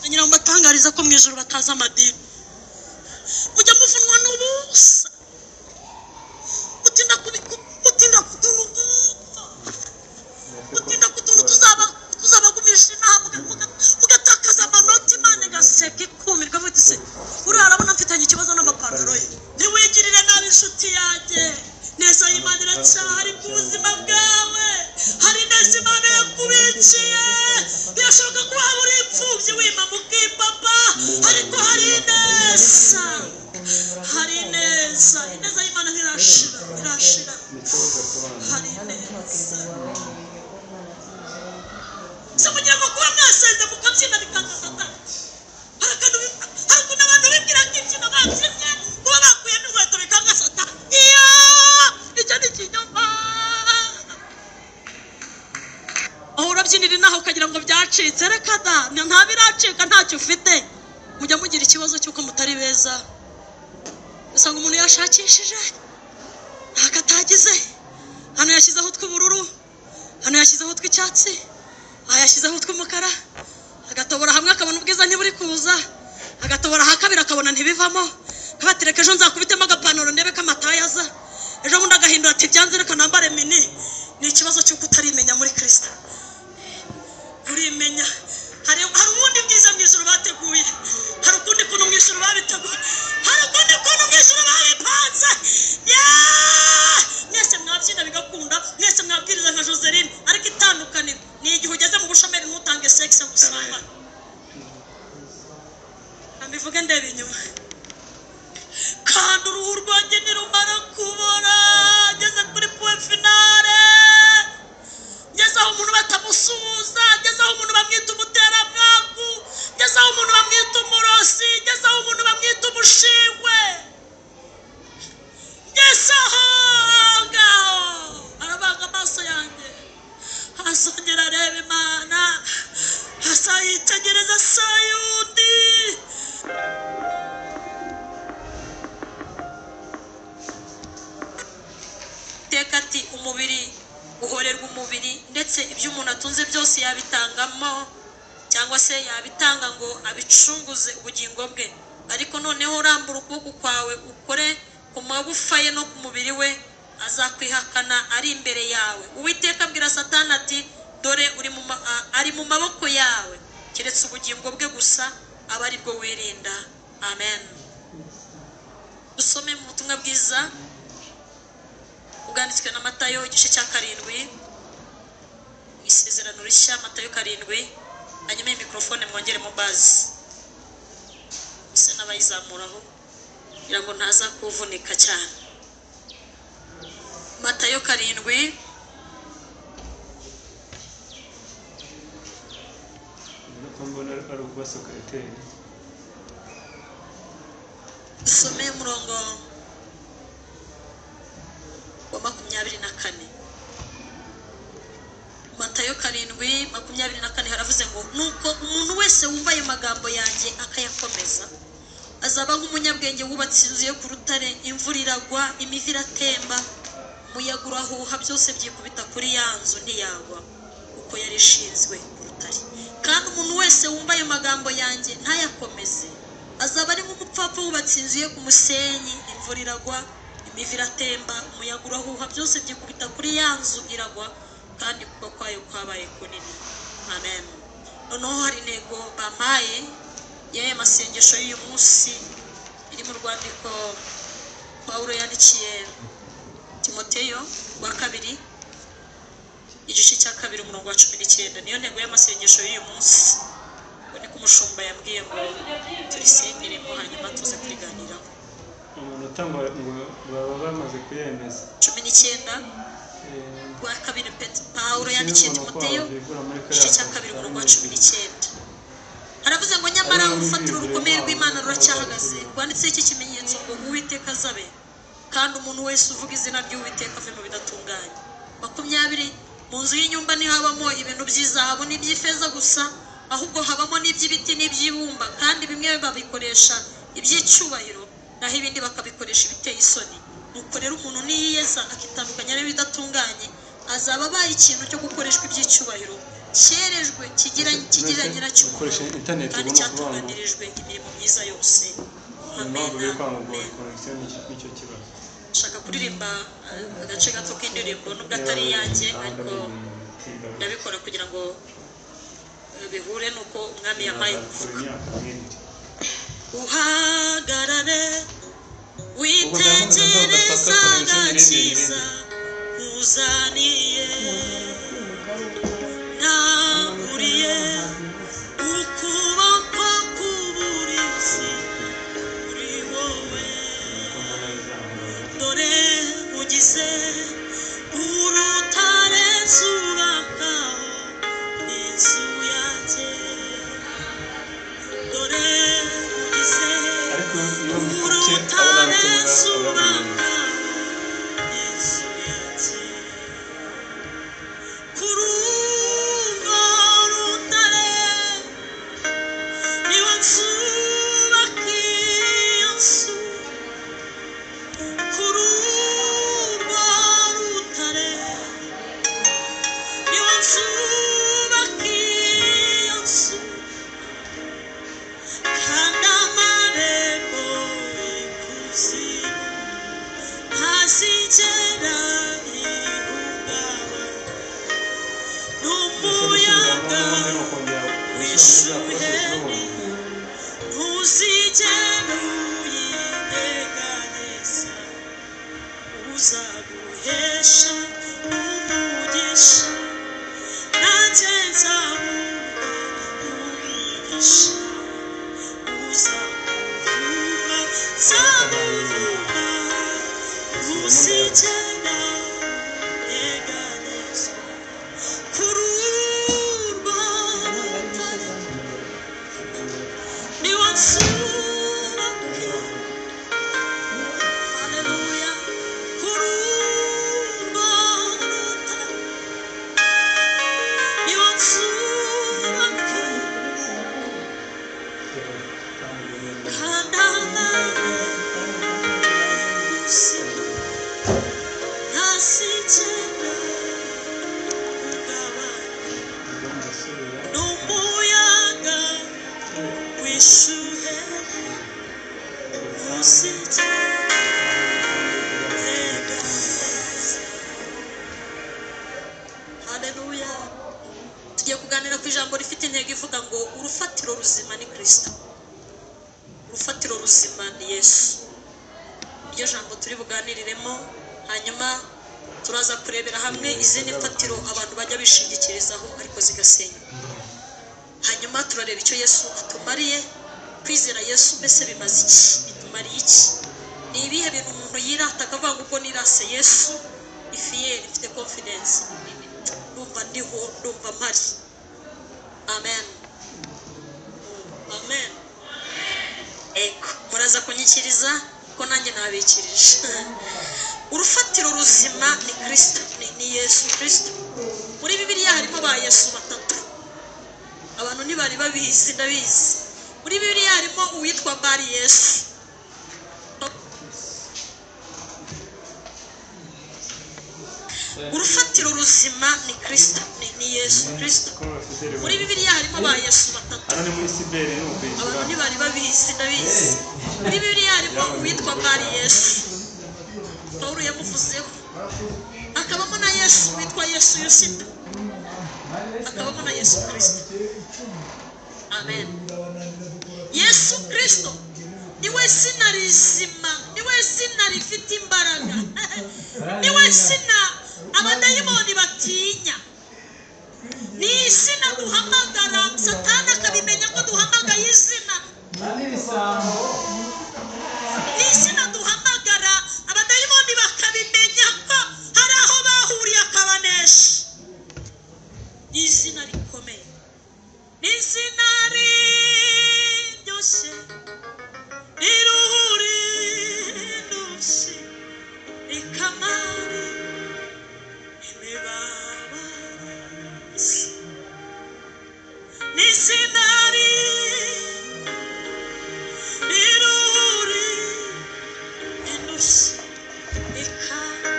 Ngira ngo mbatangariza ko mu ijuru batazi amadini. Mujya muvunwa n'ubusa, utinda ku tuntu duto, utinda ku tuntu tuzabagumisha inama, ugatakaza amanota. Imana igaseka ikumirwa, ivuga iti uriya arabona mfitanye ikibazo n'amapantaro ye. Ntiwigirire nabi inshuti yanjye, neza y'Imana iracyahari ku buzima bwawe. Hari neza Imana yakubikiye. Birashoboka ko waba uri imfubyi wima mukipapa, ariko hari ineza, hari ineza. Ineza y'Imana ntirashira, irashira. Hari ineza. Se mugira ngo kuba mwasenze mukabyina bikanga Satani. Hari ukuntu abantu bibwira ko imbyino babyinnye kuba bakuyemo inkweto bikanga Satani. Iyo icyo ni ikinyoma. Aho urabyinira inaha ukagira ngo byacitse, reka da, nta biracika, ntacyo ufite. Mujya mugira ikibazo cy'uko mutari beza, usanga umuntu yashakishije ntako atagize. Hano yashyizeho utw'ubururu, hano yashyizeho utw'icyatsi, aha yashyizeho utw'umukara, agatobora hamwe akabona ubwiza ntiburi kuza, agatobora ahakabiri akabona ntibivamo, kabatereka ejo nzakubitemo agapantaro ndebe ko amataye aza, ejo bundi agahindura ati byanze reka nambare mini. Ni ikibazo cy'uko utarimenya muri Kristo. Urimenya. Hari ubundi bwiza mu ijuru bateguye, hari ukundi kuntu mu ijuru babiteguye, hari ukundi kuntu mu ijuru babipanze. Mwese mwabyina bigakunda, mwese mwabwiriza nka Joseline, ariko itandukaniro ni igihe ugeze mu bushomeri ntutange sexe ngo usambane. Mbivuge ndeba inyuma. Kandi uruhu rwanjye nirumara kubora, ngeze kuri point finale, ngeze aho umuntu batamusuhuza, ngeze aho umuntu bamwita umuteramwaku, ngeze aho umuntu bamwita umurosi, ngeze aho umuntu bamwita umushingwe, ngeze aho ngaho arabanga amaso yanjye, azongera areba Imana, azayitegereza sayundi. Teka ati umubiri uhorerwa umubiri, ndetse ibyo umuntu atunze byose yabitangamo cyangwa se yabitanga ngo abicunguze ubugingo bwe. Ariko noneho urambura ukuboko kwawe ukore ku magufa ye no ku mubiri we, azakwihakana ari imbere yawe. Uwiteka abwira Satani ati dore ari mu maboko yawe, keretse ubugingo bwe gusa aba ari bwo wirinda. Amen. Dusome mu butumwa bwiza ubwanditswe na Matayo igice cya 7, isezerano rishya, Matayo 7. Hanyuma iyi mikrofone mwongere mu bazi, use n'abayizamuraho kugira ngo ntaza kuvunika cyane. Matayo 7. Dusome umurongo wa 24. Matayo 7:24 haravuze ngo nuko umuntu wese wumva ayo magambo yanjye akayakomeza azaba nk'umunyabwenge wubatse inzu ye ku rutare, imvura iragwa, imivu iratemba, umuyaga urahuha, byose byikubita kuri ya nzu ntiyagwa, kuko yari ishinzwe ku rutare. Kandi umuntu wese wumva ayo magambo yanjye ntayakomeze azaba ari nk'umupfapfa wubatse inzu ye ku musenyi, imvura iragwa, imivu iratemba, umuyaga urahuha, byose byikubita kuri ya nzu iragwa, kandi kugwa kwayo kwabaye kunini. Amen. Noneho hari intego bampaye y'aya masengesho y'uyu munsi, iri mu rwandiko Pawulo yandikiye Timoteyo wa 2 igice cya 2 umurongo wa 19. Niyo ntego y'amasengesho y'uyu munsi. Ubwo niko umushumba yambwiye ngo turisengeremo hanyuma tuze kuriganiraho. Umuntu ngo baba bamaze kuyemeza. 19 rwa 2 Pawulo yandikiye Timoteyo igice cya 2 umurongo wa 19. Haravuze ngo nyamara urufatiro rukomeye rw'Imana ruracyahagaze, rwanditseho iki kimenyetso ngo Uwiteka azabe, kandi umuntu wese uvuga izina ry'Uwiteka ave mu bidatunganye. 20 mu nzu y'inyumba ntihabamo ibintu by'izahabu n'iby'ifeza gusa, ahubwo habamo n'iby'ibiti n'iby'ibumba, kandi bimwe babikoresha iby'icyubahiro, naho ibindi bakabikoresha ibiteye isoni. Nuko rero umuntu niyiyeza akitandukanya n'ibidatunganye, azaba abaye ikintu cyo gukoreshwa iby'icyubahiro, Cyerejwe kigira kigira nyiracyo Gukoresha internet kandi ubwo ni ukuvuga ngo cyatunganirijwe imirimo myiza yose. impamvu biri kwanga ubwo Amen. connection nicyo kibazo. Nshaka kuririmba agace gato k'indirimbo, nubwo atari iyanjye, ariko ndabikora kugira ngo bihure n'uko Umwami yampaye Kure kuvuga. Imyaka nk'ibiri. Uhagarare witegereza agakiza nkuzaniye, naguriye ukuboko k'uburinzi kuri wowe. Nuko mbona bizahura. Dore ugize urutare nzubakaho inzu yanjye, dore ugize Ariko iyo mbikubye aba urutare nanditse muri nzubakaho inzu yanjye. Kuri urwo rutare niho nzubaka iyo nzu, kuri urwo rutare niho nzubaka iyo nzu, kandi amarembo y'ikuzimu ntazigera ihungabana Ese gusubiramo n'umuyaga n'ubundi ni ukongera gusubira muri za process w'ishuheri n'ubundi. ntuzigera uyinyeganyeza. Uzaguhesha umugisha, nanjye nzamuha umugisha. Uzakuvuma nzamuvuma, ntuzigera unyeganyezwa. Kuri urwo rutare niho nzubaka. Haleluya. Kuri urwo rutare niho nzubaka, kandi amarembo y'ikuzimu ntazigera ugabanya Ubwo ndasubira. n'umuyaga w'ishuheri ntuzigera unyeganyeza. Haleluya. Tugiye kuganira ku ijambo rifite intego ivuga ngo urufatiro ruzima ni Kristo, urufatiro ruzima ni Yesu. Iryo jambo turi buganiriremo, hanyuma turaza kurebera hamwe izindi mfatiro abantu bajya bishingikirizaho ariko zigasenyuka. Hanyuma turareba icyo Yesu atumariye. Kwizera Yesu mbese bimaze iki? Bitumariye iki? Ni ibihe bintu umuntu yirata akavuga ngo ubwo nirase Yesu, ifiyeri, mfite confidence, ndumva ndiho, ndumva mpari. Amen, amen. Ego, muraza kunyikiriza ko nanjye nabikirije. Urufatiro ruzima ni Kristo, ni Yesu Kristo. Muri Bibiliya harimo ba Yesu batatu, abantu ntibari babizi, ndabizi. Muri Bibiliya harimo uwitwa Bari Yesu. Urufatiro ruzima ni Kristo, ni Yesu Kristo. Ko bafite Muri Bibiliya harimo ba Yesu batatu, Hano ni muri cyber, ni ukwishyura. abantu ntibari babizi, ndabizi. Muri Bibiliya harimo uwitwa Bari Yesu, Pawulo yamuvuzeho. Hakabamo na Yesu witwa Yesu Yusita, hakabamo na Yesu Kristo. Amen. Yesu Kristo niwe zina rizima, niwe zina rifite imbaraga, niwe zina abadayimoni batinya, ni izina duhamagara Satani akabimenya ko duhamagaye izina, ni izina duhamagara abadayimoni bakabimenya ko hari aho bahuriye akabanesha. Ni izina rikomeye, ni izina riryoshye, riruhura indushyi, rikamara imibabaro. Ni izina riruhura indushyi, rikamara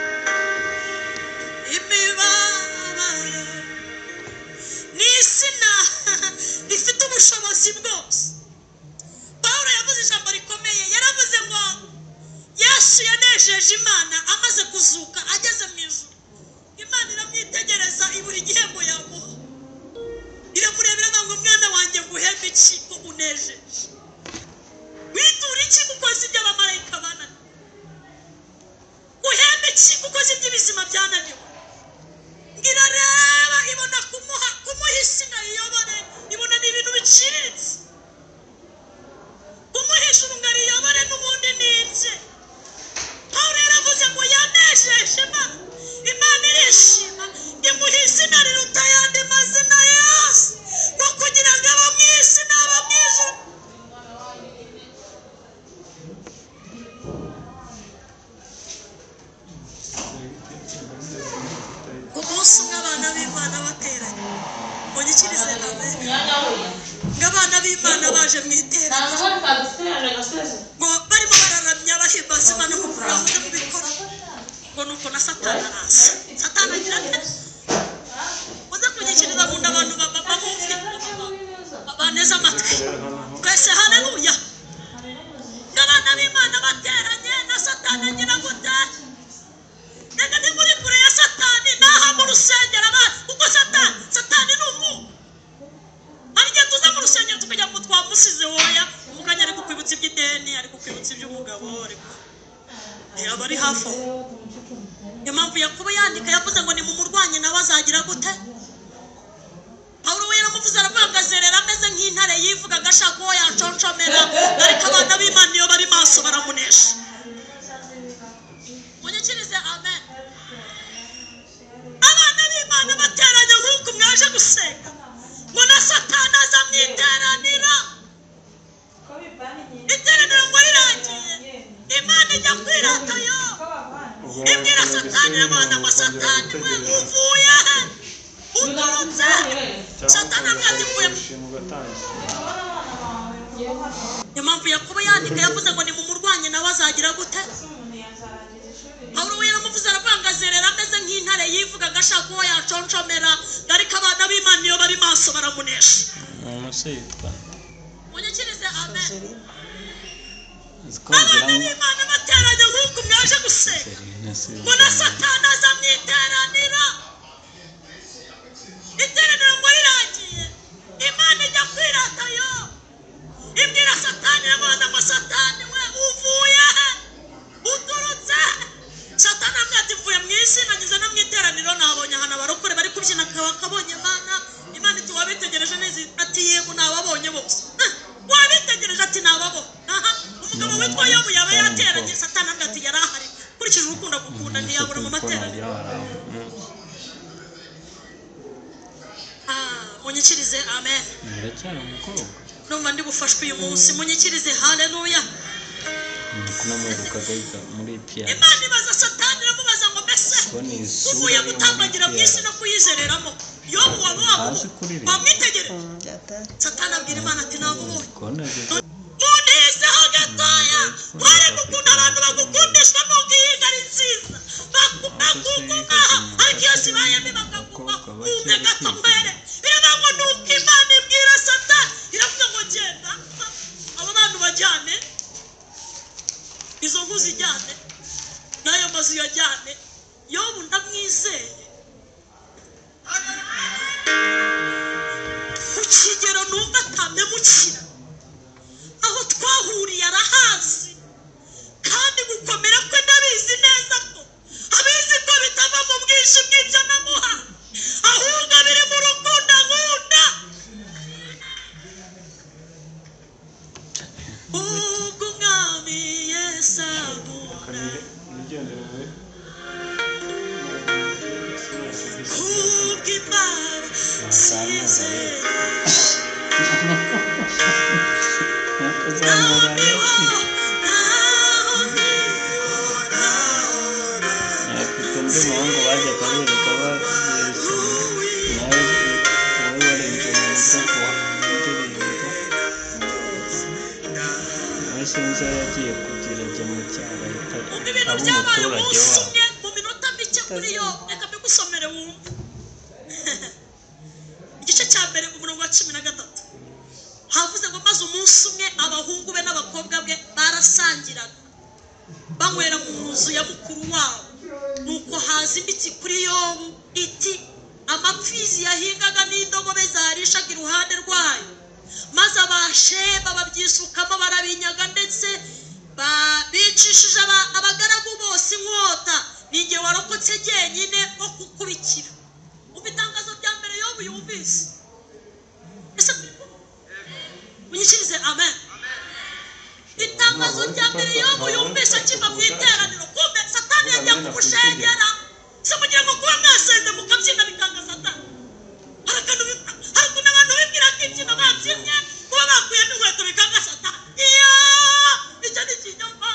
imibabaro. Ni Ubushobozi bwose. Pawulo yavuze ijambo rikomeye, yaravuze ngo Yesu yanejeje Imana amaze kuzuka ageze mu ijuru. Imana iramwitegereza ibura igihembo yamuha, iramurebera ngo mwana wanjye nguhembe iki ko unejeje, witura iki kuko uzi iby'abamarayika bananiwe, uhembe iki kuko uzi iby'ibizima byananiwe. Ngirareba ibona kumuha isi ngo ayiyobore, ibona ni ibintu biciriritse. Kumuha ijuru ngo ariyobore n'ubundi ni ibye. Pawulo yaravuze ngo yanejeje Imana, Imana irishima imuha izina riruta ayandi mazina yose, ngo kugira ngo abo mu isi n'abo mu ijuru. Umunsi umwe abana b'Imana bateranye, munyikirize amen, ngo abana b'Imana baje mu iteraniro, ngo barimo bararamya bahimbaza Imana nk'uko bahoze mubikora, ngo nuko na Satani araza. Satani agira ate? Uze kunyikiriza mu nda abantu bamwumve baneze amatwi twese, haleluya. Ngo abana b'Imana bateranye na Satani agira gute? Reka ni muri kure ya Satani naha mu rusengero abana, kuko Satani ni umwuka. Hari igihe tuza mu rusengero tukajya ngo twamusize woya, umukanya ari kukwibutsa iby'ideni, ari kukwibutsa iby'umugabo, aba ari hafi aho. Niyo mpamvu Yakobo yandika yavuze ngo nimumurwanye nawe azagira gute? Pawulo we yaramuvuze aravuga ngo azerera ameze nk'intare yivugaga ashaka uwo yaconshomera, ariko abana b'Imana iyo bari maso baramunesha. Munyikirize amen. Abana b'Imana bateranye nk'uko mwaje gusenga, ngo na Satani aza mu iteraniro. Iteraniro ngo rirangiye, Imana ijya kwirata yo, ibwira Satani iramubaza ngo Satani we uvuye he? Uturutse he? Satani aramubwira ati mvuye. Niyo mpamvu Yakobo yandika yavuze ngo nimumurwanye nawe azagira gute? Pawulo we yaramuvuze aravuga ngo azerera ameze nk'intare yivugaga ashaka uwo yaconshomera, ariko abana b'Imana iyo bari maso baramunesha. Munyikirize amen. Abana b'Imana bateranye nk'uko mwaje gusenga, ngo na Satani aza mu iteraniro. Iteraniro ngo rirangiye, Imana ijya kwirata yo, ibwira Satani iramubaza ngo Satani we uvuye he? Uturutse he? Satani aramubwira ati mvuye mu isi nanyuze no mu iteraniro nabonye ahantu abarokore bari kubyina bakabonye Imana. Imana iti wabitegereje neza? Ati yego nababonye bose. Wabitegereje? Ati nababonye. Aha umugabo witwa Yobu yaba yateranye, Satani aramubwira ati yari ahari, nkurikije urukundo agukunda ntiyabura mu materaniro. Munyikirize amen. Numva ndi bufashwe uyu munsi, munyikirize haleluya. Imana ibaza Satani iramubaza ngo mbese uvuye gutambagira mu isi no kuyizereramo, Yobu waba wamwitegereje? Satani abwira Imana ati namubonye. Munizeho gatoya, mwareke ukuntu abantu bagukundishwa n'uko iyi ari nziza, bakugumaho, ariko iyo zibaye mbi bakagumaho, wumve gato mbere. Biravuga ngo nuko Imana ibwira Satani iravuga ngo genda abo bantu bajyane, izo nku zijyane n'ayo mazu yajyane, Yobu ndamwizeye ku kigero numva atamemukira, aho twahuriye arahazi, kandi gukomera kwe ndabizi neza ko abizi ko bitava mu bwinshi bw'ibyo namuha, ahubwo biri mu rukundo nkunda. Ubwo Umwami Yesu ankunda, kubw'imbabazi ze, Afite undi muhungu bajyaga bereka babeshya, nawe wowe warenze mu buryo bwa indirimbo, nawe sinzi aho yagiye kugira ajya mu cyaro ahita Umva ibintu aba byabaye umuturage umunsi wabo. umwe mu minota mike kuri yo, reka mbigusomere wumve. Igice cya mbere umurongo wa 13 Havuze ngo maze umunsi umwe abahungu be n'abakobwa be barasangiraga banywera mu nzu ya mukuru wabo, nuko haza imbitsi kuri Yobu iti amapfizi yahingaga n'indogobe zarishaga iruhande rwayo, maze Abasheba babyisukamo barabinyaga, ndetse bicishije abagaragu bose inkota, ninjye warokotse jyenyine wo kukubikira. Umva itangazo rya mbere Yobu yumvise. Ese munyikirize amen. Itangazo rya mbere Yobu yumvise akiva mu iteraniro, kumbe Satani yagiye kumushengera. Se mugira ngo kuba mwasenze mukabyina bikanga Satani. Hari ukuntu abantu bibwira ko imbyino babyinnye kuba bakuyemo inkweto bikanga Satani. Iyo icyo ni ikinyoma.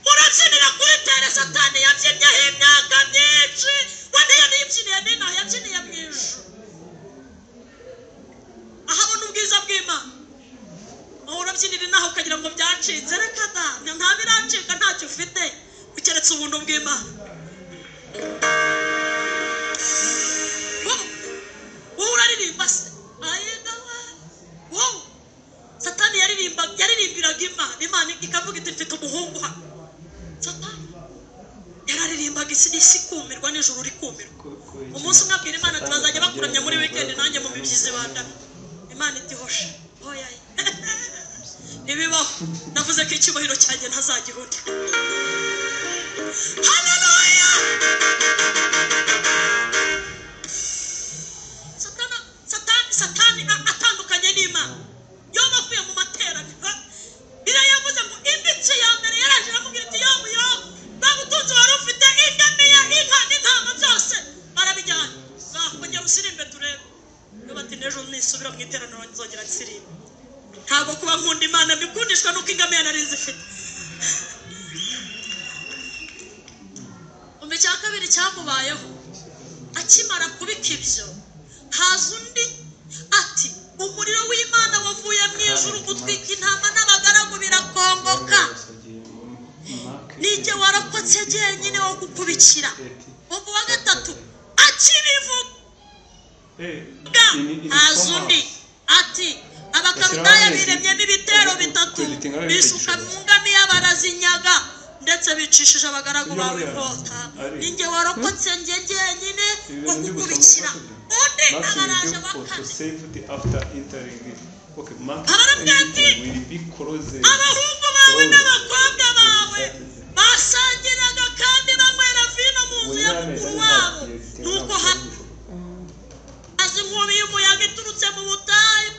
Murabyinira kuri tere Satani yabyinyeho imyaka myinshi, we ntiyanibyiniye n'inaha, yabyiniye mu ijuru. Ahabona ubwiza bw'Imana. Aho urabyinira inaha ukagira ngo byacitse, reka da, nta biracika, ntacyo ufite ukeretse ubuntu bw'Imana. Wowe uraririmba se? Wowe Satani yaririmbiraga Imana, Imana ikavuga iti mfite umuhungu hano. Satani yararirimbaga isi ikumirwa n'ijuru rikumirwa. Umunsi umwe abwira Imana ati bazajya bakuramya muri weekend nanjye mu mibyizi bandamye. Imana iti hoshe, oya ntibibaho, navuze ko icyubahiro cyanjye ntazagihunda. Haleluya! Satani atandukanye n'Imana. Yobu avuye mu materaniro, Bibiliya yavuze ngo imbitsi ya mbere yaraje iramubwira iti Yobu, Yobu, nta butunzi wari ufite, ingamiya, inka n'intama byose barabijyana. Ngaho ongera usirimbe turebe. Yobu ati n'ejo nisubira mu iteraniro nzongera nsirimbe. Ntabwo kuba nkunda Imana mbikundishwa nuko ingamiya nari nzifite. Umva icya kabiri cyamubayeho, akimara kubika ibyo haza undi ati umuriro w'Imana wavuye mu ijuru utwika intama n'abagaragu birakongoka, ninjye warokotse jyenyine wo gukubikira. Umva uwa gatatu akibivuga haza undi ati Abakaludaya biremyemo ibitero bitatu bisuka mu ngamiya barazinyaga, ndetse bicishije abagaragu bawe inkota, ninjye warokotse njye jyenyine wo kukubikira. Undi abaraje wa kane abaramubwira ati abahungu bawe n'abakobwa bawe basangiraga kandi banywera vino mu nzu ya mukuru wabo, nuko haza inkubi y'umuyaga iturutse mu butayu.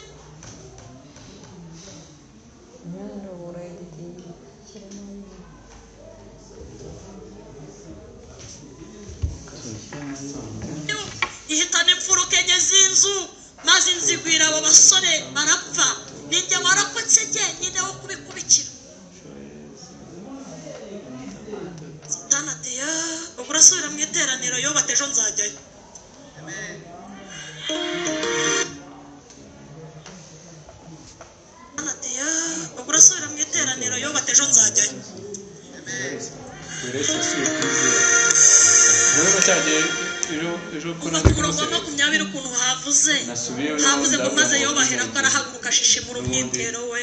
Ihitana imfuruka enye z'inzu, maze inzigwira abo basore barapfa, ninjye warokotse jyenyine wo kubikubikira. Satani ati ubwo urasubira mu iteraniro Yobu ati ejo nzajyayo. Satani ati ubwo urasubira mu iteraniro Yobu ati ejo nzajyayo. Kuva ku murongo wa 20 ukuntu havuze ngo maze Yobu aherako arahaguruka ashishimura umwitero we,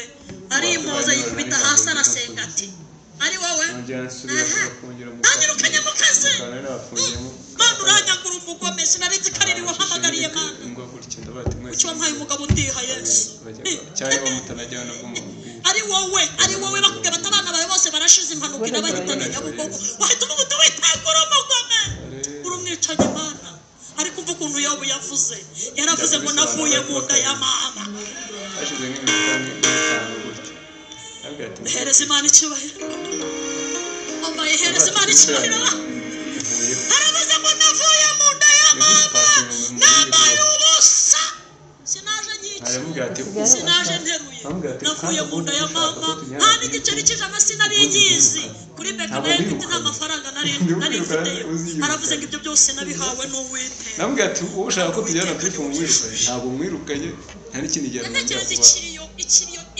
arimpoza yikubita hasi arasenga ati ari wowe nanyirukanye mu kazi, Mana uranyagura umugome, sinari nzi ko ari wowe wahamagariye Mana, kuki wampaye umugabo undiha Yesu? Ari wowe, ari wowe bakubwira bati abana bawe bose barashize impanuka irabahitana Nyabugogo, wahita uvuga uti witegura umugome, uri umwicanyi Mana. Ariko umva ukuntu Yobu yavuze, yaravuze ngo navuye mu nda ya mama. Hereza Imana icyubahiro. Hereza Imana icyubahiro. Aravuze ngo navuye mu nda ya mama nambaye ubusa, sinaje nyica, sinaje nteruye, navuye mu nda ya mama nta n'igiceri cy'ijana sinari nyizi. Kuri beka nayo mfite nta mafaranga nari mfiteyo. Aravuze ngo ibyo byose nabihawe n'Uwiteka. Namubwira ati uwo ushaka ko tujyana kuri kumwirukanye, ntabwo mwirukanye, nta n'ikindi gihe Ntekereza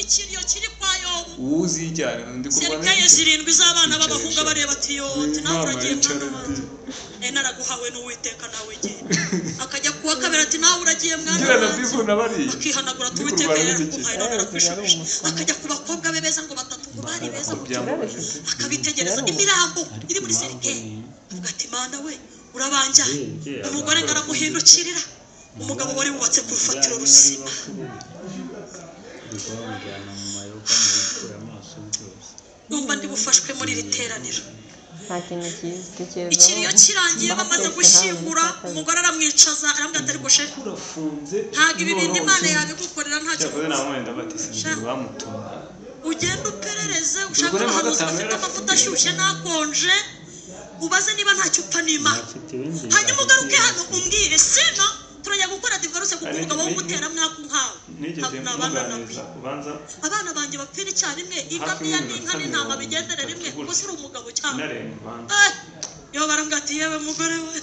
ikiriyo kiri kwa Yobu. Uzijyana ndi kurwana Serikaye zirindwi z'abana b'abahungu bareba ati yo nawe uragiye mwana wanjye, naraguhawe n'Uwiteka nawe genda. Akajya kuwa Kabiri ati nawe uragiye mwana Ngirana wanjye. bifu na bariya. Akihanagura ati Ndi Uwiteka kurwana n'ibiki? yarakumpaye none arakwishubije. Akajya ku bakobwa be beza ngo batatu ngo bari beza Ngo mu byambabaje pe. akabitegereza imirambo iri muri serikeri, avuga ati Mana we urabanjyanye. Umugore ngo aramuhindukirira, umugabo wari wubatse ku rufatiro ruzima. Bamujyana mu mayoga mu bipfura amaso byose. Numva ndi bufashwe muri iri teraniro. Nta kintu cyiza tekereza. Ikiriyo kirangiye, bamaze gushyingura, umugore aramwicaza, arambwira ati ariko shefu, Urafunze. ntabwo ibi bintu Imana yabigukorera ntacyo. Cyakoze namwe ndabati sinzi bamutumye. Ugende uperereze ushake Umugore wa abahanuzi gatanu bafite yari afite amavuta ashyushye n'akonje, ubaze niba ntacyo upfa n'Imana. Afite ibindi. Hanyuma ugaruke hano umbwire, sino turajya gukora divorce, kuko Ari- umugabo w'umuteramwaku nkawe Nigeze ntabwo nabana nawe. muganiriza ubanza Abana banjye bapfira icyarimwe, ingamiya n'inka n'intama bigendere rimwe, kuko si uri umugabo cyane. Inarenga ubanza. Eh, yo barambwira ati yewe mugore we,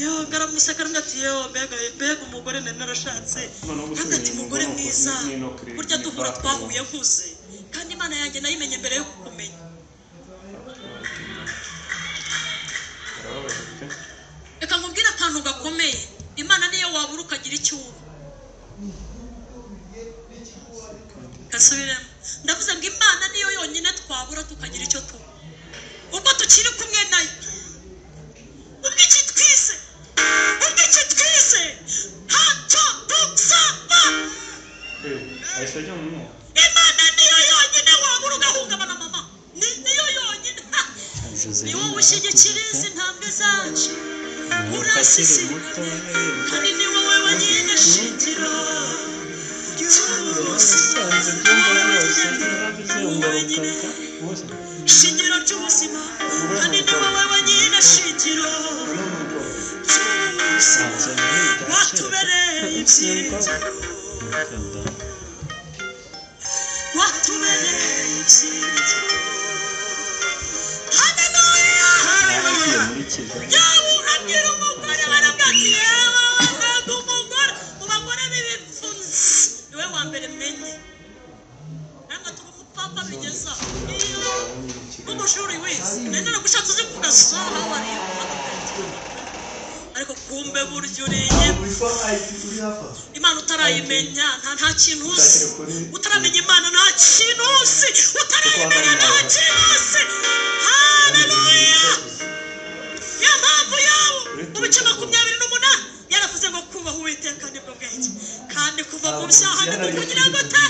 yo ngaramuseka, arambwira ati yewe mbega mbega umugore nari narashatse. Noneho Arambwira ati gusubira mugore inyuma mwiza, n'ino kiri- burya ni duhura back. twahuye nkuze, kandi Imana yanjye nayimenye mbere yo kukumenya. Birababaje pe. Reka nkubwire akantu gakomeye: Imana niyo wabura ukagira icyo uba. Gasubiremo, ndavuze ngo Imana niyo yonyine twabura tukagira icyo tuba, ubwo tukiri kumwe nayo, ubwo iki twize, ubwo iki twize, ntacyo dusaba. Eh, ahise ajya mu mwuka. Imana niyo yonyine wabura ugahungabana, mama. Niyo yonyine. Ni wowe ushyigikira izi ntambwe zacu, urasisiramye, kandi ni wowe wenyine shingiro ry'ubuzima. Wowe wenyine shingiro ry'ubuzima, kandi ni wowe wenyine shingiro ry'ubuzima. Watubereye ibyiza, watubereye ibyiza. Haleluya, Yagiye haleluya. muri Kigali. Yawe abwira umugore, barabwira ati yewe mbega umugore, mu bagore b'ibipfunsi niwe wa mbere menye. Namwe turi umupapa bigeza iyo n'umushuri wize nari naragushatse uzi kuvuga so how are you, ariko kumbe burya uriye Imana utarayimenya nta kintu uzi. Utaramenya Imana nta kintu uzi, utarayimenya nta kintu uzi. Haleluya! Niyo mpamvu yawo mu bice 28 yaravuze ngo kubaha Uwiteka nibwo bwenge, kandi kuva mu byaha ni kugira ngo ta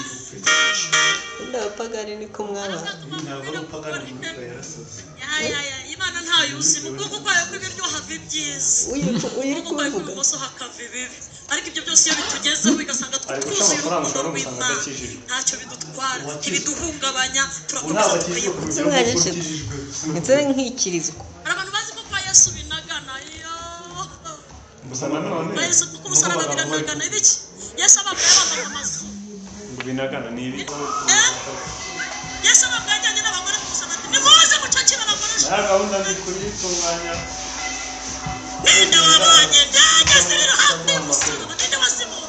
Wenda abapagani niko mwaba. Ntabwo ari upagani, umwuka yarasaze. Ya, ya, ya, Imana ntayo uzi. Mu kuboko kwayo kw'iburyo hava ibyiza, Uyu uri mu kuboko kwayo kubivuga. kw'ibumoso hakava ibibi. Ariko ibyo byose iyo bitugezeho bigasanga Ari guca twuzuye amafaranga, urukundo ushobora no gusanga rw'Imana, adakijijwe. ntacyo bidutwara, Uwakijijwe. ntibiduhungabanya, Ubu turakomeza ntabwo akijijwe tukayikunda. ku Ese rugero mwaje rw'uko shit. ukijijwe. Ndetse nkikirizwa. Hari abantu bazi ko kwa Yesu binagana iyo Gusa nanone kwa Yesu, kuko umusaraba biranagana ibiki. Yesu abambwa yabambaga amazu. Ngo binagana ni ibi. Eh? Yesu abambwa yajyanye n'abagore ku musaraba ati nimuze mucakire abagore. Nta gahunda ndi kuyitunganya. Ninde wabonye byageze rero hafi y'umusaraba? Ninde wazimuwe?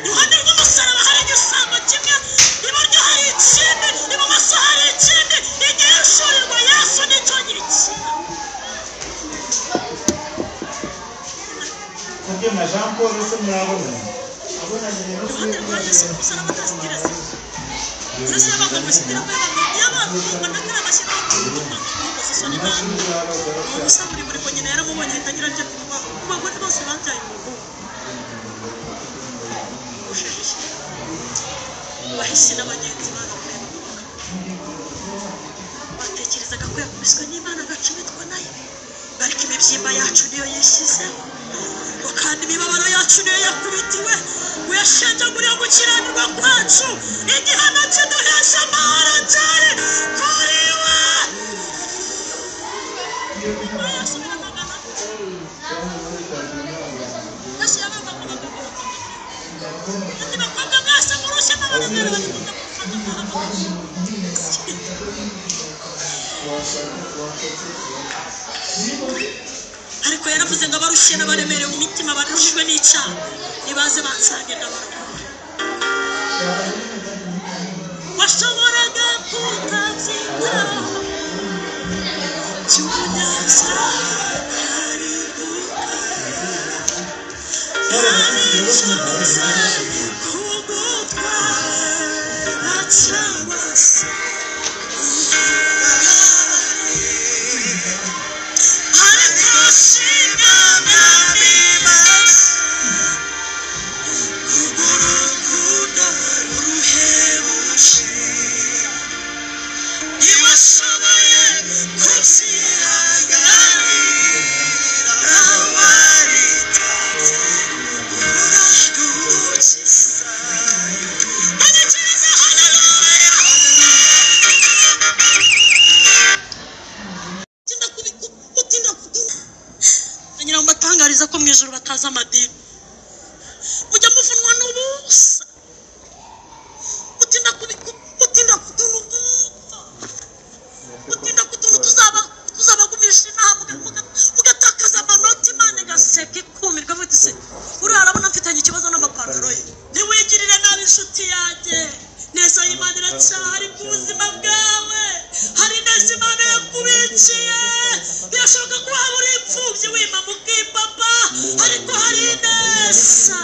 Iruhande rw'umusaraba hari igisambo kimwe, iburyo hari ikindi, ibumoso hari ikindi. Igihe ishurirwa Yesu nicyo gikira. Kubyo na Jean Paul se murabona? Iruhande rwa Yesu ku musaraba nta sitiresi, uretse y'abantu sitira ko y'abantu banakara bashyiraho utuntu isoni. Imana ni ubusa buri buri ngo nyina yaramubonye ahita agira atya ku bagore bose babyaye umuhungu ushije ishyano. Bahise n'abagenzi baramurebaga batekerezaga ko yakubiswe n'Imana agacumitwa nayo, ariko imibyimba yacu niyo yishyizeho, ngo kandi imibabaro yacu niyo yakubitiwe, ngo yashenjaguriye gukiranirwa kwacu, igihano kiduhesha amahoro cyari kuri we. Yesu biranagana. Yesu yabaga mu bagabo. Ati bakobwa mwese murushye n'abaremere bagikunda kumufata muhamagara. Ariko yaravuze ngo abarushye n'abaremerewe mu mitima, baruhijwe n'icyaha, nibaze bansange ndabaruhura. Washoboraga kutabyitaho cy'umunyaza aribuka. Kugutwara cyangwa se ariko shima Mwami Imana kubw'urukundo ruhebuje ntiwashoboye kubyihanganira waritanze uradukiza. Anyikiriza haleluya. Utinda kuduha ngira ngo mbatangariza ko mu ijoro batazi amadini, mujya muvunwa n'ubusa, utinda kutuntu duto, utinda kutuntu tuzabagumisha inama, mugatakaza amanota, Imana igaseka ikumirwa ivuga iti se uriya arabona mfitanye ikibazo n'amapantaro ye. Ntiwigirire nabi inshuti yanjye, neza y'Imana iracyahari ku buzima bwawe, hari neza Imana yakubikiye. Birashoboka ko waba uri imfubyi wima mukipapa, ariko hari ineza,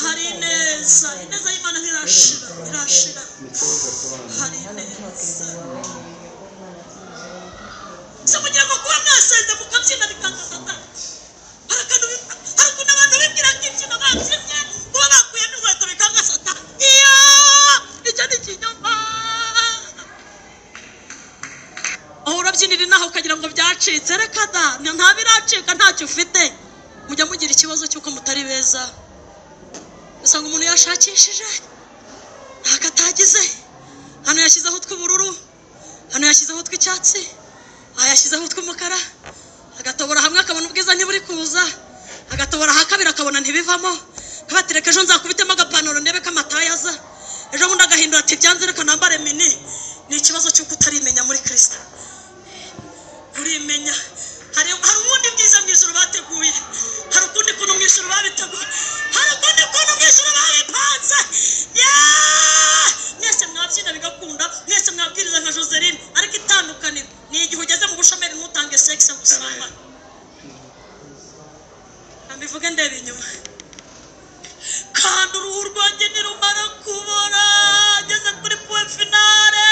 hari ineza, ineza y'Imana ntirashira, irashira, hari ineza. Se mugira ngo kuba mwasenze mukabyina bikanga Satani. Hari ukuntu abantu bibwira ko imbyino babyinnye kuba bakuyemo inkweto bikanga Satani. Iyo icyo ni ikinyoma. Aho urabyinira inaha ukagira ngo byacitse, reka da, nta biracika, ntacyo ufite. Mujya mugira ikibazo cy'uko mutari beza, usanga umuntu yashakishije ntako atagize, hano yashyizeho utw'ubururu, hano yashyizeho utw'icyatsi, aha yashyizeho utw'umukara, agatobora hamwe akabona ubwiza ntiburi kuza, agatobora aha kabiri akabona ntibivamo, akabatereka ejo nzakubitemo agapantaro ndebe ko amataye aza, ejo bundi agahindura ati byanze reka nambare mini. Ni ikibazo cy'uko utarimenya muri Kristo. Urimenya hari ubundi bwiza mu ijuru bateguye, hari ukundi kuntu mu ijuru babiteguye, hari ukundi kuntu mu ijuru babipanze. Mwese mwabyina bigakunda, mwese mwabwiriza nka Joseline, ariko itandukaniro ni igihe ugeze mu bushomeri ntutange sexe ngo usambane. Mbivuge ndeba inyuma, kandi uruhu rwanjye nirumara kubora, ngeze kuri point finale,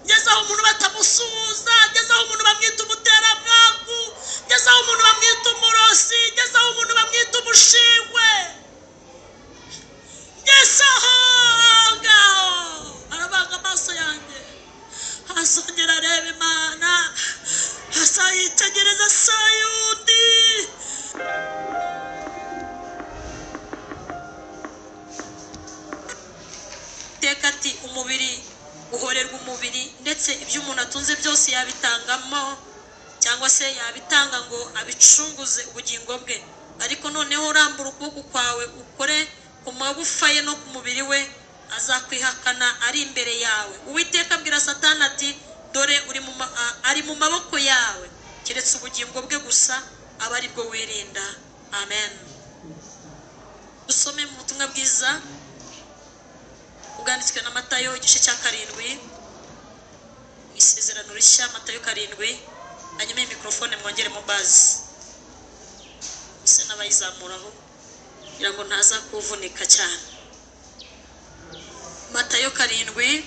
ngeze aho umuntu batamusuhuza, ngeze aho umuntu bamwita umuteramwaku, ngeze aho umuntu bamwita umurozi, ngeze aho umuntu bamwita umushingwe, ngeze aho ngaho arabanga amaso yanjye, azongera areba Imana, azayitegereza sayundi. Iteka ati umubiri uhorerwa umubiri, ndetse ibyo umuntu atunze byose yabitangamo cyangwa se yabitanga ngo abicunguze ubugingo bwe, ariko noneho urambura ukuboko kwawe ukore ku magufa ye no ku mubiri we, azakwihakana ari imbere yawe. Uwiteka abwira Satani ati dore ari mu maboko yawe, keretse ubugingo bwe gusa aba ari bwo wirinda. Amen. Dusome mu butumwa bwiza ubwanditswe na Matayo igice cya 7, isezerano rishya, Matayo 7. Hanyuma iyi mikrofone mwongere mu bazi, use n'abayizamuraho kugira ngo ntaza kuvunika cyane. Matayo 7.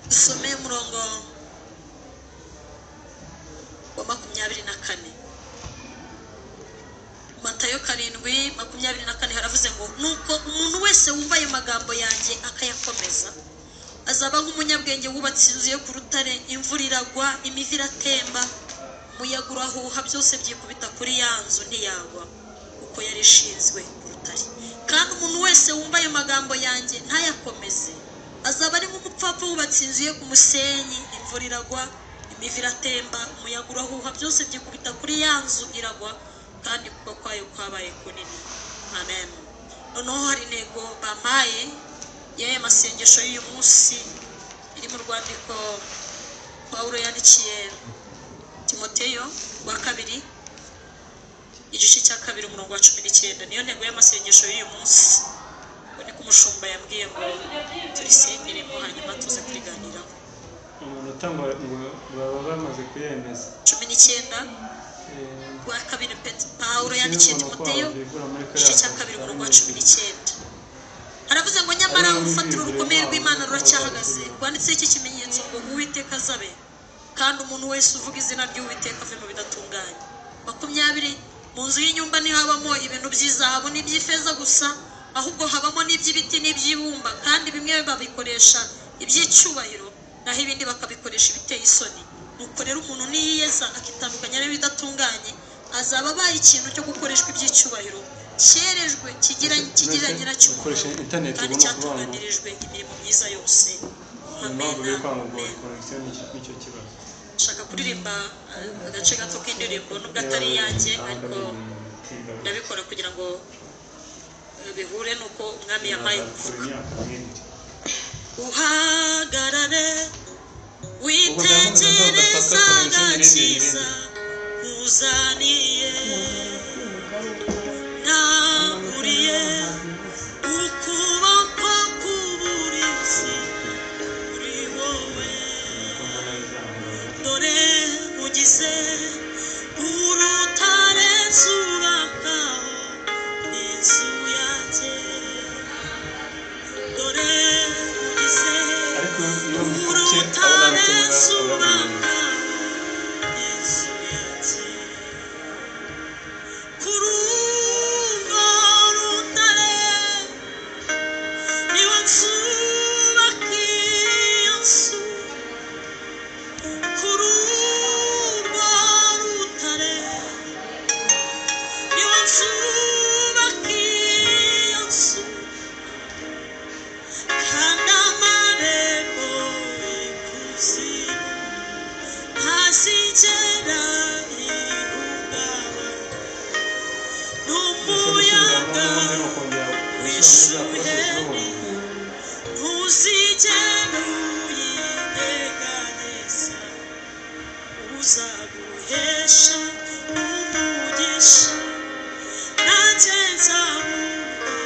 Dusome umurongo wa 24. Matayo 7:24 haravuze ngo nuko umuntu wese wumva ayo magambo yanjye akayakomeza azaba nk'umunyabwenge wubatse inzu ye ku rutare, imvura iragwa, imivu iratemba, umuyaga urahuha, byose byikubita kuri ya nzu ntiyagwa, kuko yari ishinzwe ku rutare. Kandi umuntu wese wumva ayo magambo yanjye ntayakomeze azaba ari nk'umupfapfa wubatse inzu ye ku musenyi, imvura iragwa, imivu iratemba, umuyaga urahuha, byose byikubita kuri ya nzu iragwa, kandi kugwa kwayo kwabaye kunini. Amen. Noneho hari intego bampaye y'aya masengesho y'uyu munsi iri mu rwandiko Pawulo yandikiye Timoteyo wa 2 igice cya 2 umurongo wa 19. Niyo ntego y'amasengesho y'uyu munsi. Ubwo niko umushumba yambwiye ngo turisengeremo hanyuma tuze kuriganiraho. Amanota ngo baba bamaze kuyemeza. 19 rwa kabiri Pawulo yandikiye Timoteyo, igice cya 2 umurongo wa 19. Haravuze ngo nyamara urufatiro rukomeye rw'Imana ruracyahagaze, rwanditseho iki kimenyetso ngo Uwiteka azabe, kandi umuntu wese uvuga izina ry'Uwiteka ave mu bidatunganye. 20 mu nzu y'inyumba ntihabamo ibintu by'izahabu n'iby'ifeza gusa, ahubwo habamo n'iby'ibiti n'iby'ibumba, kandi bimwe babikoresha iby'icyubahiro, naho ibindi bakabikoresha ibiteye isoni. Nuko rero umuntu niyiyeza akitandukanya n'ibidatunganye, azaba abaye ikintu cyo gukoreshwa iby'icyubahiro, cyerejwe kigira nyiracyo, kandi cyatunganirijwe imirimo myiza yose. Amen. Nshaka kuririmba agace gato k'indirimbo, nubwo atari iyanjye, ariko ndabikora kugira ngo bihure nuko Umwami yampaye kuvuga. Uhagarare witegereza agakiza uzaniye, nahuriye ukuboko k'uburinzi kuri wowe, dore ugize urutare nzubakaho inzu yanjye, dore ugize urutare nzubakaho inzu yanjye. Kuri urwo rutare niho nzubaka iyo nzu, kuri urwo rutare niho nzubaka iyo nzu, kandi amarembo y'ikuzimu ntazigera ihungabana n'umuyaga w'ishuheri ntuzigera uyinyeganyeza, uzaguhesha umugisha, nanjye nzaguha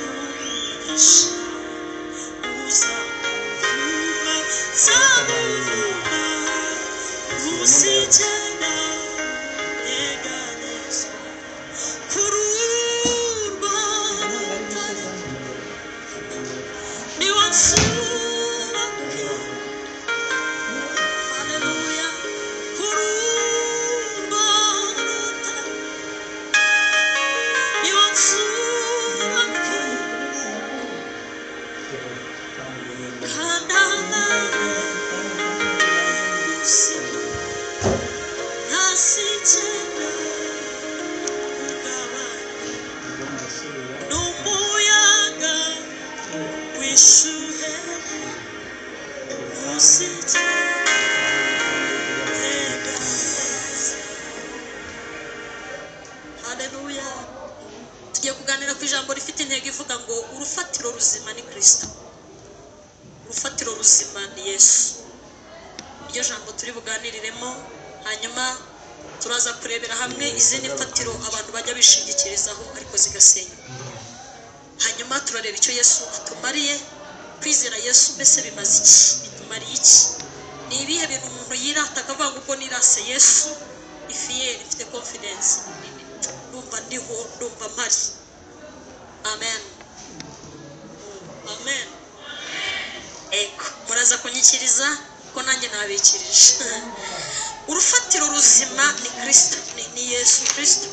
umugisha, uzakuvuma nzamuvuma, ntuzigera unyeganyeza. Kuri urwo rutare niho nzubaka, haleluya, kuri urwo rutare niho nzubaka, kandi amarembo y'ikuzimu ntazigera ihungabana n'umuyaga w'ishuheri ntuzigera unyeganyeza. Haleluya. Tugiye kuganira ku ijambo rifite intego ivuga ngo urufatiro ruzima ni Kristo, urufatiro ruzima ni Yesu. Iryo jambo turi buganiriremo, hanyuma turaza kurebera hamwe izindi mfatiro abantu bajya bishingikirizaho ariko zigasenyuka. Hanyuma turareba icyo Yesu atumariye, kwizera Yesu mbese bimaze iki, bitumariye iki, ni ibihe bintu umuntu yirata akavuga ngo ubwo nirase Yesu, ifiyeri, mfite confidence, ndumva ndiho, ndumva mpari. Amen, amen. Ego, muraza kunyikiriza ko nanjye nabikirije. Urufatiro ruzima ni Kristo, ni Yesu Kristo.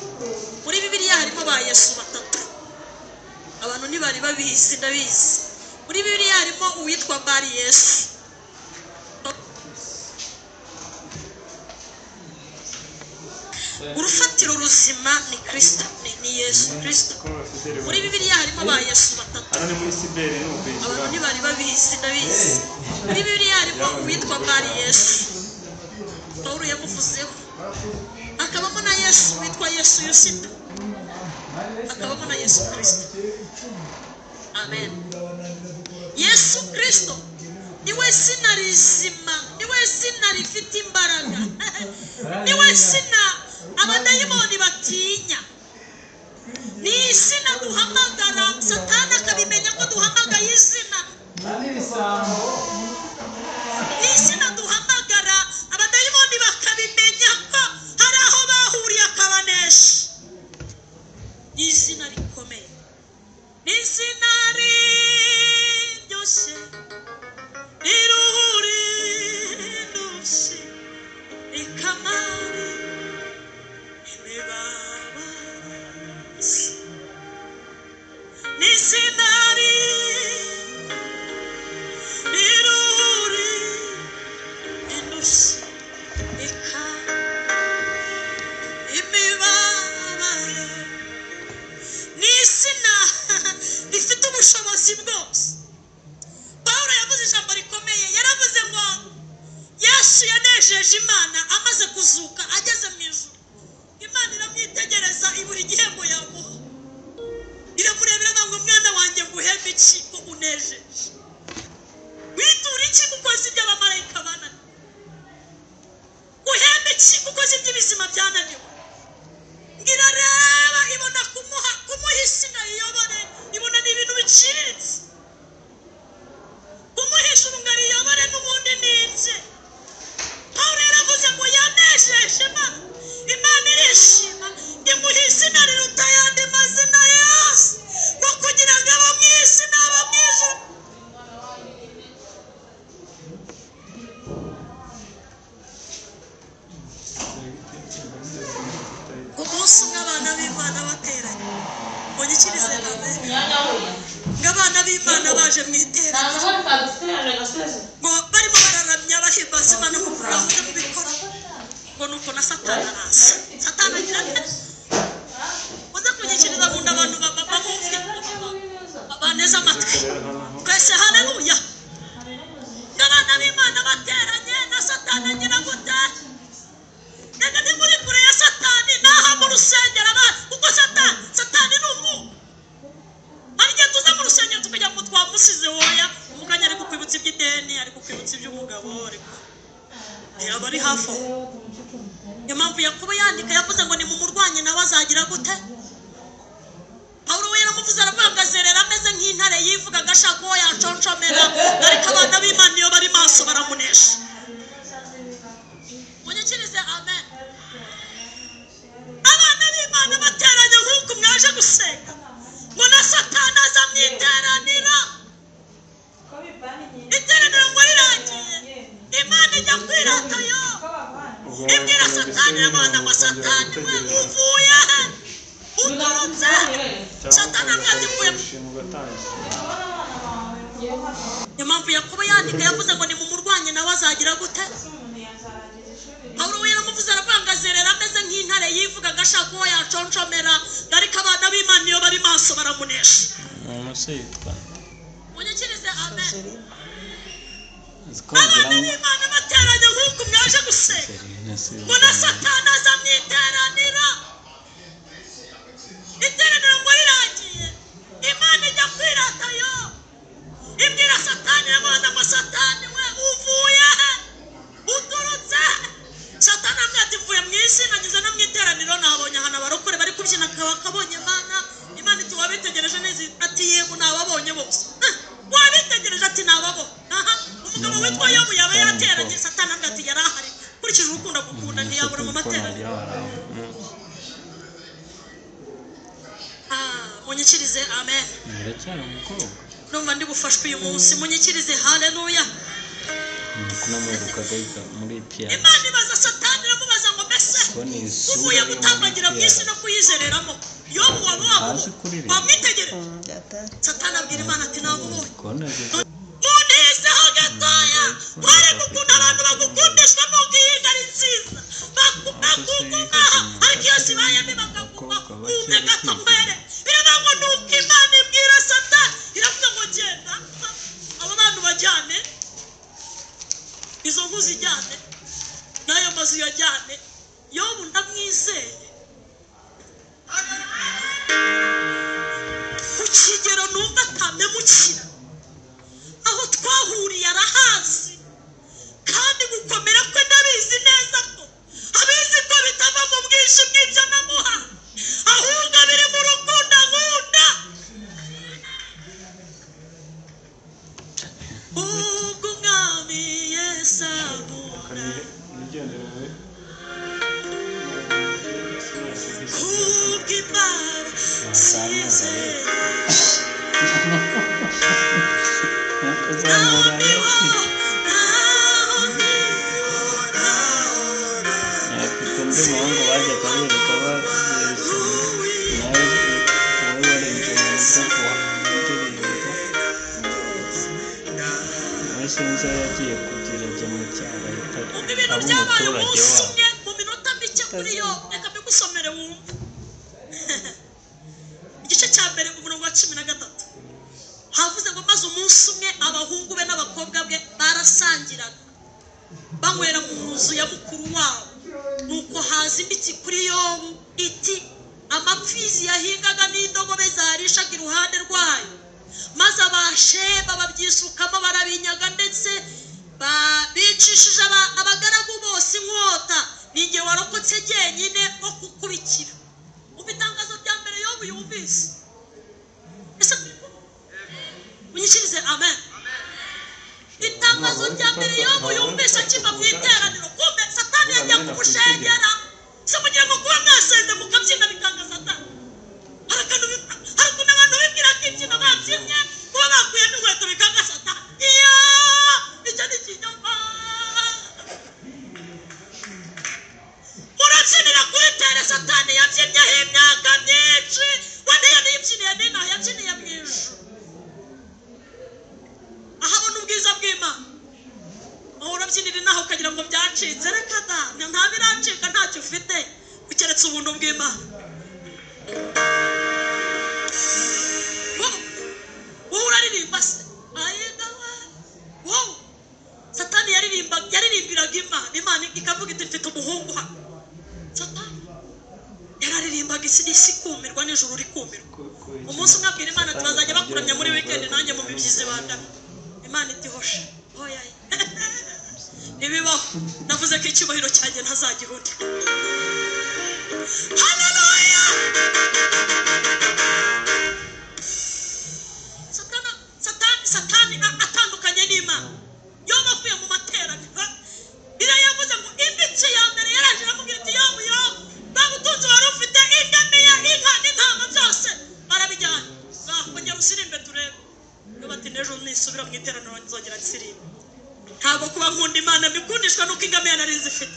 Muri Bibiliya harimo ba Yesu batatu, abantu ntibari babizi, ndabizi. Muri Bibiliya harimo uwitwa Bari Yesu. Urufatiro ruzima ni Kristo, ni Yesu Kristo. Muri Bibiliya harimo ba Yesu batatu, abantu ntibari babizi, ndabizi. Muri Bibiliya harimo uwitwa Bari Yesu, Pawulo yamuvuzeho. Hakabamo na Yesu witwa Yesu Yusita, hakabamo na Yesu Kristo. Amen. Yesu Kristo niwe zina rizima, niwe zina rifite imbaraga, niwe zina abadayimoni batinya, ni izina duhamagara Satani akabimenya ko duhamagaye izina. Yesu yanejeje Imana amaze kuzuka ageze mu ijuru. Imana iramwitegereza ibura igihembo yamuha, iramurebera ngo mwana wanjye nguhembe iki ko unejeje, witura iki kuko uzi iby'abamarayika bananiwe, uhembe iki kuko uzi iby'ibizima byananiwe. Ngirareba ibona kumuha izina iyobore, ibona ni ibintu biciriritse, kumuha ijuru ngo ariyobore n'ubundi ni ibye. Pawulo yaravuze ngo yanejeje Imana, Imana irishima imuha izina riruta ayandi mazina yose, ngo kugira ngo abo mu isi n'abo mu ijuru. Umunsi umwe abana b'Imana bateranye, munyikirize amen, ngo abana b'Imana baje mu iteraniro, ngo barimo bararamya bahimbaza Imana nk'uko bahoze mubikora, ngo nuko na Satani araza. Satani agira ate? Muze kunyikiriza nkunda abantu bamwumve, baneze amatwi twese, haleluya. Ngo abana b'Imana bateranye na Satani agira gute? Reka ni muri kure ya Satani, naha mu rusengero abantu, kuko Satani ni umwuka. Hari igihe tuza mu rusengero tukajya ngo twamusize woya, umukanya ari kukwibutsa iby'ideni, ari kukwibutsa iby'umugabo, ariko aba ari hafi aho. Niyo mpamvu Yakobo yandika yavuze ngo nimumurwanye nawe azagira gute? Pawulo we yaramuvuze aravuga ngo azerera ameze nk'intare yivugaga ashaka uwo yaconshomera, ariko abana b'Imana iyo bari maso baramunesha. Munyikirize amen. Abana b'Imana bateranye nk'uko mwaje gusenga, ngo na Satani aza mu iteraniro. Iteraniro ngo rirangiye, Imana ijya kwirata yo, ibwira Satani iramubaza ngo Satani we uvuye he? Uturutse he? Satani aramubwira ati mvuye. Niyo mpamvu Yakobo yandika yavuze ngo nimumurwanye nawe azagira gute? Pawulo we yaramuvuze aravuga ngo azerera ameze nk'intare yivugaga ashaka uwo yaconshomera, ariko abana b'Imana iyo bari maso baramunesha. Umusore yitwa Munyikirize amen. Nzi ko Abana wagira ngo b'Imana bateranye nk'uko mwaje gusenga, Serena se ngo na Satani aza mu iteraniro. Iteraniro ngo rirangiye, Imana ijya kwirata yo, ibwira Satani iramubaza ngo Satani we uvuye he? Uturutse he? Satani aramubwira ati mvuye mu isi, nageze no mu iteraniro, nabonye ahantu abarokore bari kubyina bakabonye Imana. Imana iti wabitegereje neza? Ati yego nababonye bose. Wabitegereje? Ati nababonye. Aha, umugabo witwa Yobu yaba yateranye? Satani aramubwira ati yari ahari, nkurikije urukundo agukunda ntiyabura mu materaniro. Munyikirize amen. Ndacyari umukobwa. Numva ndi bufashwe uyu munsi, munyikirize haleluya. Kunamuherukaga yiga muri PRC. Imana ibaza Satani iramubaza ngo mbese Kubona isura uvuye yo muri gutambagira mu isi PRC. no kuyizereramo, Yobu waba Ntazi kuririmba. wamwitegereje? Byatari. Satani abwira Imana ati namubonye. Kubona ageze Muntizeho gatoya, wereke ukuntu abantu bagukundishwa n'uko iyi ari nziza, bakugumaha, ariko iyo zibaye mbi bakaguma wumve gato nkwere. Biravuga ngo nuko Imana ibwira Satani iravuga ngo genda abo bantu bajyane, izo nku zijyane n'ayo mazu yajyane. Yobu ndamwizeye ku kigero numva atamemukira, aho twahuriye arahazi, kandi gukomera kwe ndabizi neza ko abizi ko bitava mu bwinshi bw'ibyo namuha, ahubwo biri mu rukundo nkunda. Ubwo Umwami Yesu ankunda, Nigendere. kubw'imbabazi ze, kuzamura afite undi muhungu bajyaga birirwa babeshya nawe wowe warenze mu buryo bwa indirimbo, nawe sinzi aho yagiye kugira ajya mu cyaro ahita Umva ibintu aba byabaye umuturage umunsi wabo. umwe mu minota mike kuri yo, reka mbigusomere wumve. Igice cya mbere umurongo wa 13 havuze ngo maze umunsi umwe abahungu be n'abakobwa be barasangiraga, Banywera mu nzu ya mukuru wabo. Nuko haza imitsi kuri Yobu iti amapfizi yahingaga n'indogobe zarishaga iruhande rwayo, maze Abasheba babyisukamo barabinyaga, ndetse bicishije abagaragu bose inkota. Ninjye warokotse jyenyine wo kukubikira. Umva itangazo rya mbere Yobu yumvise. Ese unyikirize amen. Itangazo rya mbere Yobu yumvise akiva mu iteraniro, kumbe Satani yagiye kumushengera. Se mugiye ngo kuba mwasenze mukabyina bikanga Satani. Hari ukuntu abantu bibwira ko imbyino babyinnye kuba bakuyemo inkweto bikanga Satani. Iyo icyo ni ikinyoma. Murabyinira kuri tere Satani yabyinyeho imyaka myinshi. We ntiyabyiniye n'inaha, yabyiniye mu ijuru. Ahabona ubwiza bw'Imana. Aho urabyinira inaha ukagira ngo byacitse, reka da, nta biracika, ntacyo ufite ukeretse ubuntu bw'Imana. Wowe uraririmba se? Wowe Satani yaririmbiraga Imana, Imana ikavuga iti mfite umuhungu hano. Satani yararirimbaga isi ikumirwa n'ijuru rikumirwa. Umunsi umwe abwira Imana ati bazajya bakuramya muri weekend nanjye mu mibyizi bandamye. Imana iti hoshe, oya ntibibaho, navuze ko icyubahiro cyanjye ntazagihunda. Haleluya! Satani atandukanye n'Imana. Yobu avuye mu materaniro, Bibiliya yavuze ngo imitsi ya mbere yaraje iramubwira iti Yobu, Yobu, bwa butunzi wari ufite, ingamiya, inka n'intama byose barabijyana. Ongera usirimbe turebe. Yobu ati n'ejo nisubira mu iteraniro nzongera nsirimbe. Ntabwo kuba nkunda Imana mbikundishwa nuko ingamiya nari nzifite.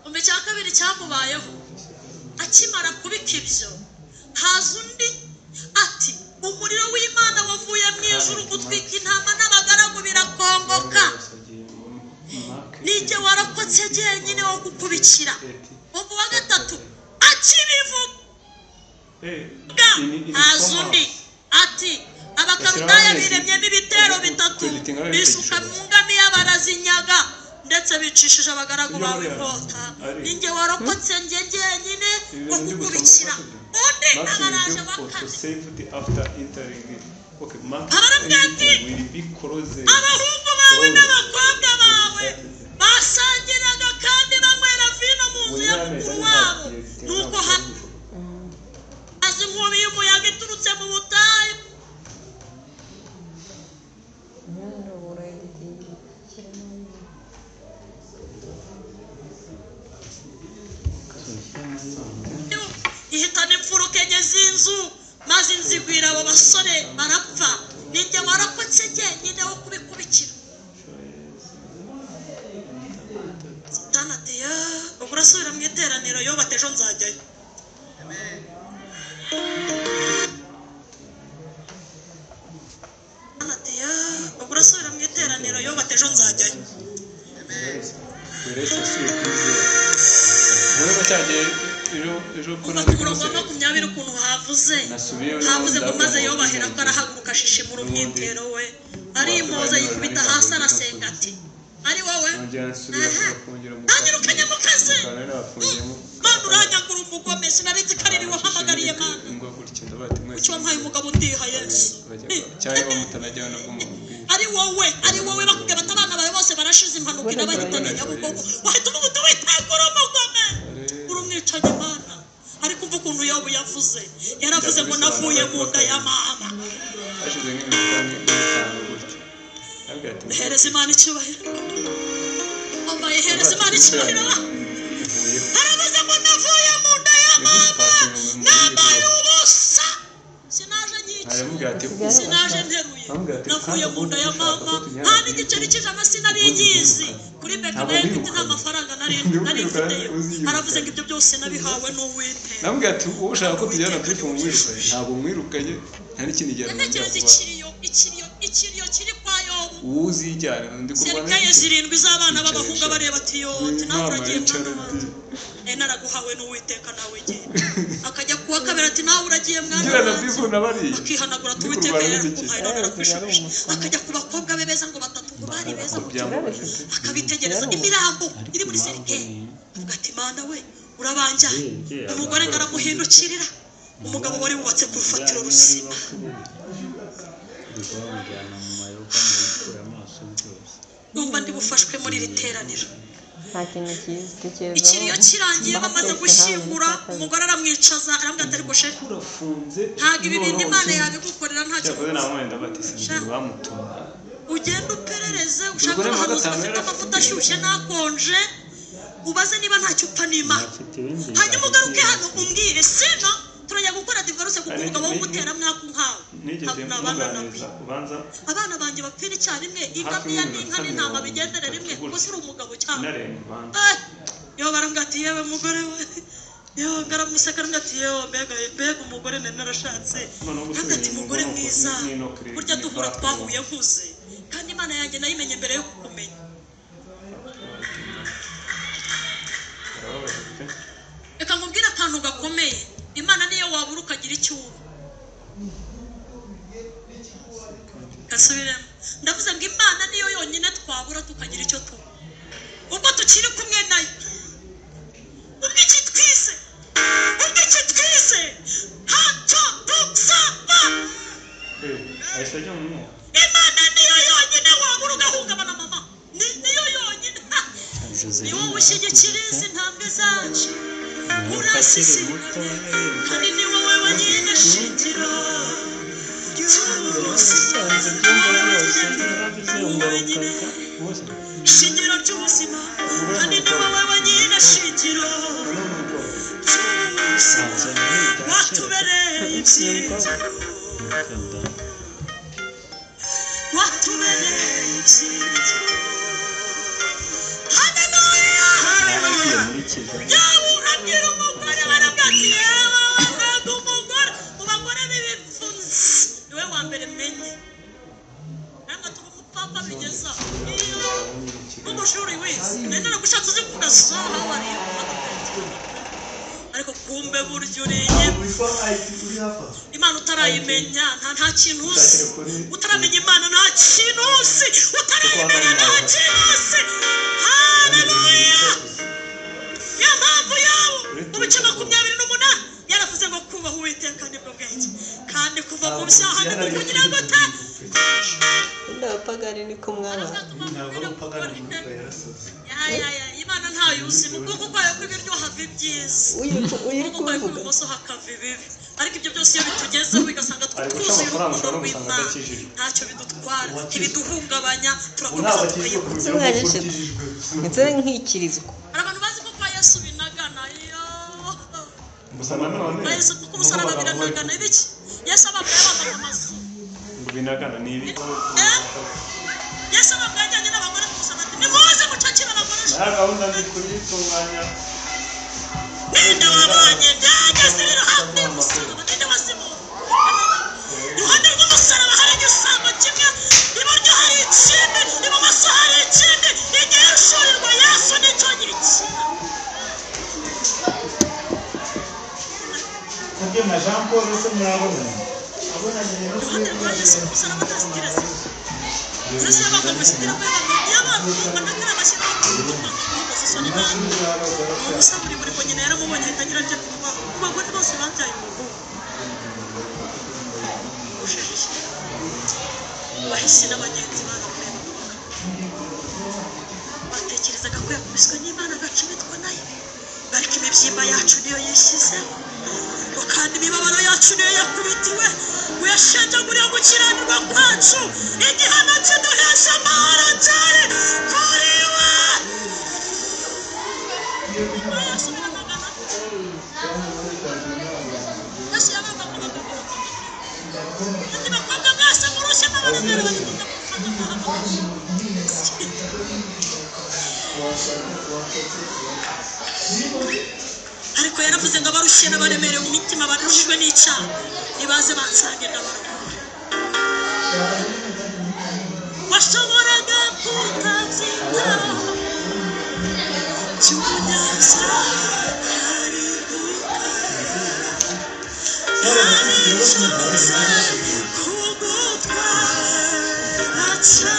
Umva icya kabiri cyamubayeho, akimara kubika ibyo haza undi ati umuriro w'Imana wavuye mu ijuru utwika intama n'abagaragu birakongoka, nijye warokotse jyenyine wo gukubikira. Umva uwa gatatu akibivuga haza undi ati Abakaludaya biremyemo ibitero bitatu, bisuka mu ngamiya barazinyaga, ndetse bicishije abagaragu bawe inkota. Ninjye warokotse njye jyenyine wo kukubikira. Undi abaraje wa kane abaramubwira ati abahungu bawe n'abakobwa bawe basangiraga kandi banywera vino mu nzu ya mukuru wabo, nuko haza inkubi y'umuyaga iturutse mu butayu. Ihitana imfuruka enye z'inzu, maze inzu igwira abo basore barapfa. Ninjye warokotse jyenyine wo kubikubikira. Satani ati ubwo urasubira mu iteraniro Yobu ati ejo nzajyayo. Satani ati ubwo urasubira mu iteraniro Yobu ati ejo nzajyayo. Kuva ku murongo wa 20 ukuntu havuze ngo maze Yobu aherako arahaguruka ashishimura umwitero we, arimoza yikubita hasi arasenga ati ari wowe ntanyirukanye mu kazi, Mana uranyagura umugome, sinari nzi ko ari wahamagariye Mana, kuki wampaye umugabo undiha Yesu? Ari wowe, ari wowe bakubwira bati abana bawe bose barashize impanuka irabahitana Nyabugogo, wahita uvuga uti witegura umugome, uri umwicanyi Mana. Ariko umva ukuntu Yobu yavuze, yaravuze ngo navuye mu nda ya mama. Hereza Imana icyubahiro. Hereza Imana icyubahiro. Aravuze ngo navuye mu nda ya mama nambaye ubusa, sinaje nyikiye, sinaje nteruye, navuye mu nda ya mama nta n'igiceri cy'ijana sinari nyizi. Kuri beka nayo mfite nta mafaranga nari mfiteyo. Aravuze ngo ibyo byose nabihawe n'Uwiteka. Namubwira ati uwo ushaka ko tujyana kuri mwirukanye, ntabwo mwirukanye, nta n'ikindi gihe. Ntekereza ikiriyo kiri kwa Yobu. Uzijyana ndi kurwana serikaye 7 z'abana b'abahungu bareba ati yo ati nawe uragiye mwana wanjye, naraguhawe n'Uwiteka nawe genda. Akajya Kuwa kabiri ati nawe uragiye mwana Ngira na wanjye. bifu na bariya. Akihanagura ati Ndi Uwiteka kurwana n'ibiki? yarakumpaye none arakwishubije. Akajya ku bakobwa be beza ngo batatu ngo bari beza gutyo, Byambabaje. akabitegereza imirambo iri muri serikeri, avuga ati Mana we urabanjyanye. Umugore ngo aramuhindukirira, umugabo wari wubatse ku rufatiro ruzima. Bamujyana mu mayoga mu bikura amaso byose. Numva ndi bufashwe muri iri teraniro. Nta kintu cyiza tekereza. Ikiriyo kirangiye, bamaze gushyingura, umugore aramwicaza, aramubwira ati ariko sheri, Urafunze. ntabwo ibi bintu Imana yabigukorera ntacyo. Cyakoze namwe ndabati sinzi bamutumye. Ugende uperereze ushake Umugore wa abahanuzi gatanu bafite yari amavuta ashyushye n'akonje, ubaze niba ntacyo upfa n'Imana, Afite ibindi. Hanyuma ugaruke hano umbwire, sino turajya gukora divorce, kuko umugabo w'umuteramwaku nkawe Nigeze ntabwo nabana nawe. muganiriza ubanza Abana banjye bapfira icyarimwe, ingamiya n'inka n'intama bigendere rimwe, gusa uri umugabo cyane. Inarenga ubanza. Eh, yo barambwira ati yewe mugore we, yo ngaramuseka, arambwira ati yewe mbega mbega umugore nari narashatse. Noneho Arambwira gusubira ati inyuma mugore ni uko- mwiza, ni no burya ni duhura vacuum. twahuye nkuze, kandi Imana yanjye nayimenye mbere yo kukumenya. Barababaje pe. Reka nkubwire akantu gakomeye: Imana niyo wabura ukagira icyo uba. Gasubiremo, ndavuze ngo Imana niyo yonyine twabura tukagira icyo tuba, ubwo tukiri kumwe nayo, ubwo iki twize, ubwo iki twize ntacyo dusaba. Eh, ahise ajya mu mwuka. Imana niyo yonyine wabura ugahungabana, mama. Niyo yonyine. Ni wowe ushyigikira izi ntambwe zacu, Akiri muto. kandi ni wowe wenyine shingiro ry'ubuzima. Yasanze ibyumba byose yarabizengurukaga. Bose. Shingiro ry'ubuzima, kandi ni wowe wenyine shingiro ry'ubuzima. Nsanze muri ibya kera. Watubereye ibyiza, watubereye ibyiza. Haleluya! Yaragiye muri Kigali. Yawe urabwira umugore, barabwira ati yewe ntabwo umugore mu bagore b'ibipfunsi niwe wa mbere menye, ntabwo turi umupapa bigeza iyo n'umushuri wize nari naragushatse uzi kuvuga so how are you, ariko kumbe burya uriye Witwa IT uri hafi aho. Imana utarayimenya nta kintu uzi, utaramenya Imana nta kintu uzi, utarayimenya nta kintu uzi. Haleluya! Niyo mpamvu yawo mu bice 28 yaravuze ngo kubaha Uwiteka nibwo bwenge, kandi kuva mu byaha ni kugira ngo ta Ubundi abapagani niko mwabaye. Ntabwo ari umupagani muri yarasaze. Ya, ya, ya, Imana ntayo uzi. Mu kuboko kwayo kw'iburyo hava ibyiza, Uyiri mu kuboko kwayo kubivuga. kw'ibumoso hakava ibibi, ariko ibyo byose iyo bitugezeho bigasanga Ari guca twuzuye amafaranga, urukundo ushobora no gusanga rw'Imana, adakijijwe. ntacyo bidutwara, Uwakijijwe. ntibiduhungabanya, Ubu turakomeza ntabwo akijijwe ku tukayikora. rugero Umwana nk'uko eshatu. ukijijwe. Ndetse nkikirizwa. Hari abantu bazi ko kwa Yesu binagana iyo Gusa nanone kwa Yesu, kuko umusaraba biranagana ibiki? Yesu abambwa yabambaga amazu. Ngo binagana ni ibi. Eh? Yesu abambwa yajyanye n'abagore ku musaraba ati nimuze mucakire abagore. Nta gahunda ndi kuyitunganya. Ninde wabonye byageze biri hafi y'umusaraba? Ninde wazimuwe? Iruhande rw'umusaraba hari igisambo kimwe, iburyo hari ikindi, ibumoso hari ikindi. Igihe ushurirwa Yesu nicyo gikira. Kubwe na Jean Paul se murabonana. Iruhande rwa Yesu ku musaraba nta sitiresi. Yesu yabaga mu sitira ko yabaga y'abantu banakara bashyiraho utuntu isoni nabi. Ubusa buri buri ngo nyina yaramubonye ahita agira atya kumubaho. Ku bagore bose babyaye umuhungu usheje ishyano, bahise n'abagenzi baramurebaga batekerezaga ko yakubiswe n'Imana agacumitwa nayo, ariko imibyimba yacu niyo yishyizeho, ngo kandi imibabaro yacu niyo yakubitiwe, ngo yashenjaguriye gukiranirwa kwacu, igihano kiduhesha amahoro cyari kuri we. Yesu biramagana. Yesu yabaga mu bagabo. Ati bakobwa mwese murushye n'abaremere bari kuza kumufata muhamagara. Ariko yaravuze ngo abarushye n'abaremerewe imitima, baruhijwe n'icyaha, nibaze bansange ndabaruhura. Washoboraga kutabyitaho cy'umunyabyaha ariduka. cyane.